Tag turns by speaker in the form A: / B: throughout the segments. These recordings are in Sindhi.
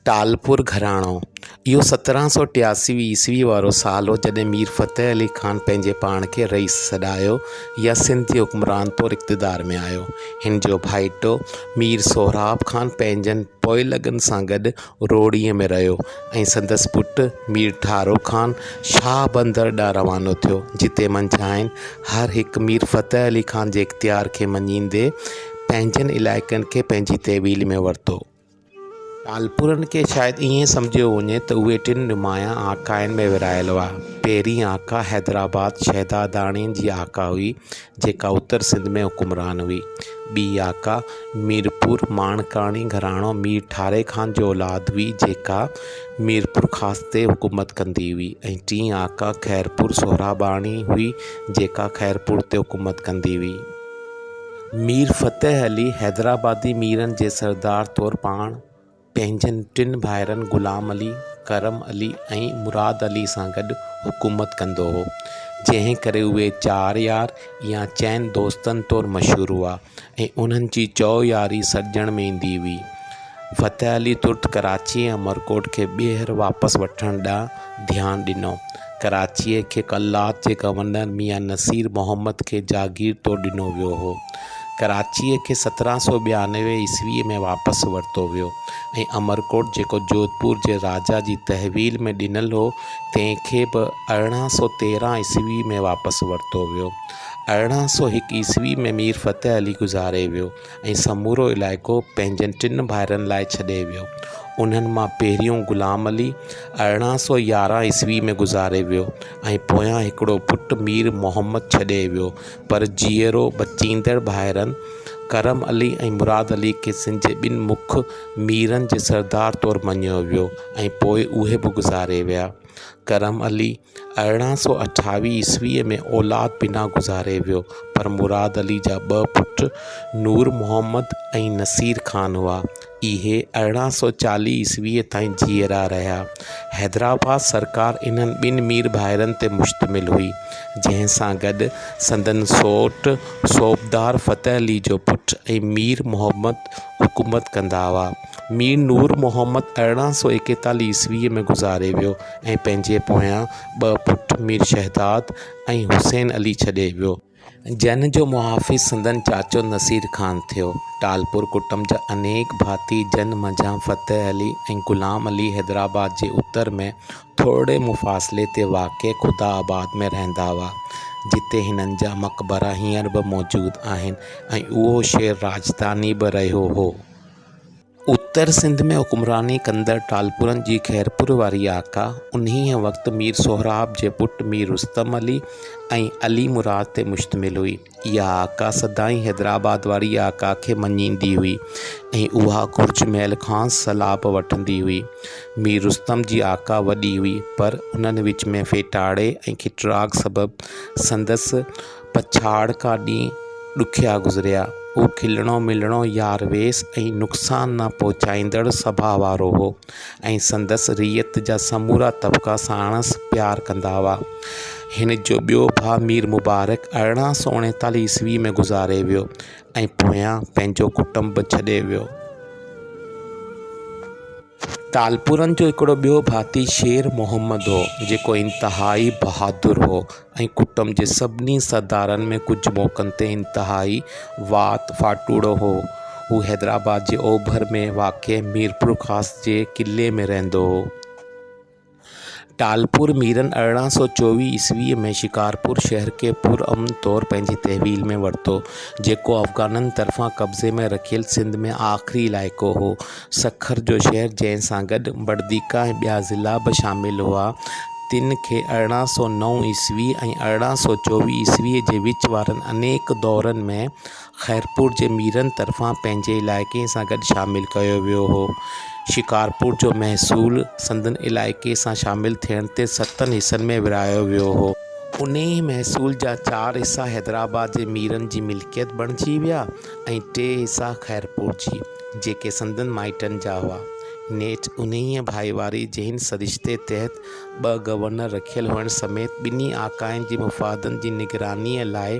A: ٽالپور گهراڻو، اهو 1783 عيسوي وارو سال هو، جڏهن مير فتح علي خان پنهنجي پاڻ کي رئيس سڏايو يا سنڌ جي حڪمران طور اقتدار ۾ آيو. هن جو ڀائيٽو مير سهراب خان پنهنجن پوئلڳن سان گڏ روهڙيء ۾ رهيو ۽ سندس پٽ مير ٺارو خان شاهه بندر ڏانهن روانو ٿيو، جتي منجهانئن هر هڪ مير فتح علي خان جي اختيار کي مڃيندي پنهنجن علائقن کي پنهنجي تحويل ۾ ورتو. ٽالپرن کي شايد ائين سمجهيو وڃي ته اهي ٽن نمايان آڪاين ۾ ورهايل هئا. پهرين آڪا حيدرآباد شهداداڻين جي آڪا هئي، جيڪا اتر سنڌ ۾ حڪمران هئي. ٻي آڪا ميرپور ماڻڪاڻي گهراڻو مير ٺاري خان جو اولاد هئي، جيڪا ميرپورخاص تي حڪومت ڪندي هئي ۽ ٽين آڪا خيرپور سهراباڻي هئي، جيڪا خيرپور تي حڪومت ڪندي هئي. مير فتح علي حيدرآبادي ميرن جي سردار طور پاڻ پنهنجن ٽن ڀائرن غلام علي، ڪرم علي ۽ مراد علي سان گڏ حڪومت ڪندو هو، جنهن ڪري اهي چار يار يا چئن دوستن طور مشهور هئا ۽ انهن جي چؤ ياري سڏجڻ ۾ ايندي هئي. فتح علي ترت ڪراچي ۽ عمرڪوٽ کي ٻيهر واپس وٺڻ ڏانهن ڌيان ڏنو. ڪراچيء کي قلات جي گورنر ميان نصير محمد کي جاگير طور ڏنو ويو هو. ڪراچيء کي 1792 عيسويء ۾ واپس ورتو ويو ۽ عمرڪوٽ جيڪو جوڌپور جي راجا جي تحويل ۾ ڏنل هو، تنهن کي به 1813 عيسويء ۾ واپس ورتو ويو. 1801 عيسويء ۾ مير فتح علي گذاري ويو. ۽ سمورو علائقو پنهنجن ٽن ڀائرن لاء ڇڏي ويو. انهن مان پهريون غلام علي 1811 عيسوي ۾ گذاري ويو ۽ پويان هڪڙو پٽ مير محمد ڇڏي ويو پر جيئرو بچيندڙ ڀائرن ڪرم علي ۽ مراد علي کي سنڌ جي ٻن مک ميرن جي سردار طور مڃيو ويو ۽ پوء اهي به گذاري ويا. ڪرم علي 1828 عيسويء ۾ اولاد بنا گذاري ويو، پر مراد علي جا ٻه پٽ نور محمد ۽ نصير خان هئا. اهي 1840 عيسويء تائين جيئرا رهيا. حيدرآباد سرڪار انهن ٻن مير ڀائرن تي مشتمل هئي، جنهن سان گڏ سندن سوٽ صوبدار فتح علي جو پٽ ۽ مير محمد حڪومت ڪندا هئا. مير نور محمد 1841 عيسويء ۾ گذاري ويو ۽ پنهنجي پويان ٻه پٽ مير شهداد ۽ حسين علي ڇڏي ويو، جن جو محافظ سندن چاچو نصير خان ٿيو. ٽالپور ڪٽنب جا انيڪ ڀاتي جن منجهان فتح علي ۽ غلام علي حيدرآباد جي اتر ۾ ٿورڙي مفاصلي تي واقع خدا آباد ۾ رهندا هئا، جتي هنن جا مقبرا هينئر به موجود آهن ۽ اهو شهر راڄڌاني به رهيو هو. اتر سنڌ ۾ حڪمراني ڪندڙ ٽالپرن جي خيرپور واري آقا انهيء وقت مير سهراب جي پٽ مير رستم علي ۽ علي مراد تي مشتمل هئي. اها آقا سدائين حيدرآباد واري آقا کي مڃيندي هئي ۽ اها گهرج مهل کانئس صلاح به وٺندي هئي. مير رستم جي آقا وڏي هئي، پر انهن وچ ۾ ڦيٽاڙي ۽ کٽراڳ سبب سندس پڇاڙڪا ڏينهن ڏکيا گذريا. هو کلڻو ملڻو، يار ويس ۽ نقصان نه پهچائيندڙ سڀاء وارو هو ۽ سندس رعيت جا سمورا طبقا ساڻس پيار ڪندا هئا. هن جو ٻيو ڀاء مير مبارڪ 1839 عيسوي ۾ گذاري ويو ۽ پويان پنهنجو ڪٽنب ڇڏي ويو. ٽالپرن جو هڪڙو ٻيو ڀاتي شير محمد هو، جيڪو انتهائي بهادر هو ۽ ڪٽنب جي سڀني سردارن ۾ ڪجهه موقعن تي انتهائي وات ڦاٽوڙو هو. هو حيدرآباد جي اوڀر ۾ واقع ميرپورخاص جي قلعي ۾ رهندو هو. ٽالپور ميرن 1824 عيسويء ۾ شڪارپور شهر کي پرامن طور پنهنجي تحويل ۾ ورتو، جيڪو افغانن طرفان قبضي ۾ رکيل سنڌ ۾ آخري علائقو هو. سکر جو شهر، جنهن سان گڏ بڙديڪا ۽ ٻيا ضلعا به شامل هئا، تن کي 1809 عيسوي ۽ 1824 عيسويء جي وچ وارن انيڪ دورن ۾ خيرپور جي ميرن طرفان پنهنجي علائقي سان گڏ شامل ڪيو ويو هو. شڪارپور جو محصول سندن علائقي سان شامل ٿيڻ تي ستن حصن ۾ ورهايو ويو هو. انهيء محصول جا چار حصا حيدرآباد جي ميرن جي ملڪيت بڻجي ويا ۽ ٽي حصا خيرپور جي، جيڪي سندن مائٽن جا هئا. نيٺ انهيء ڀائيواري جي سرشتي تحت ٻه گورنر رکيل هئڻ سميت ٻنهي آقائن جي مفادن جي نگرانيء لاء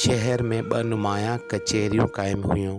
A: شهر ۾ ٻه نمايان ڪچهريون قائم هيون.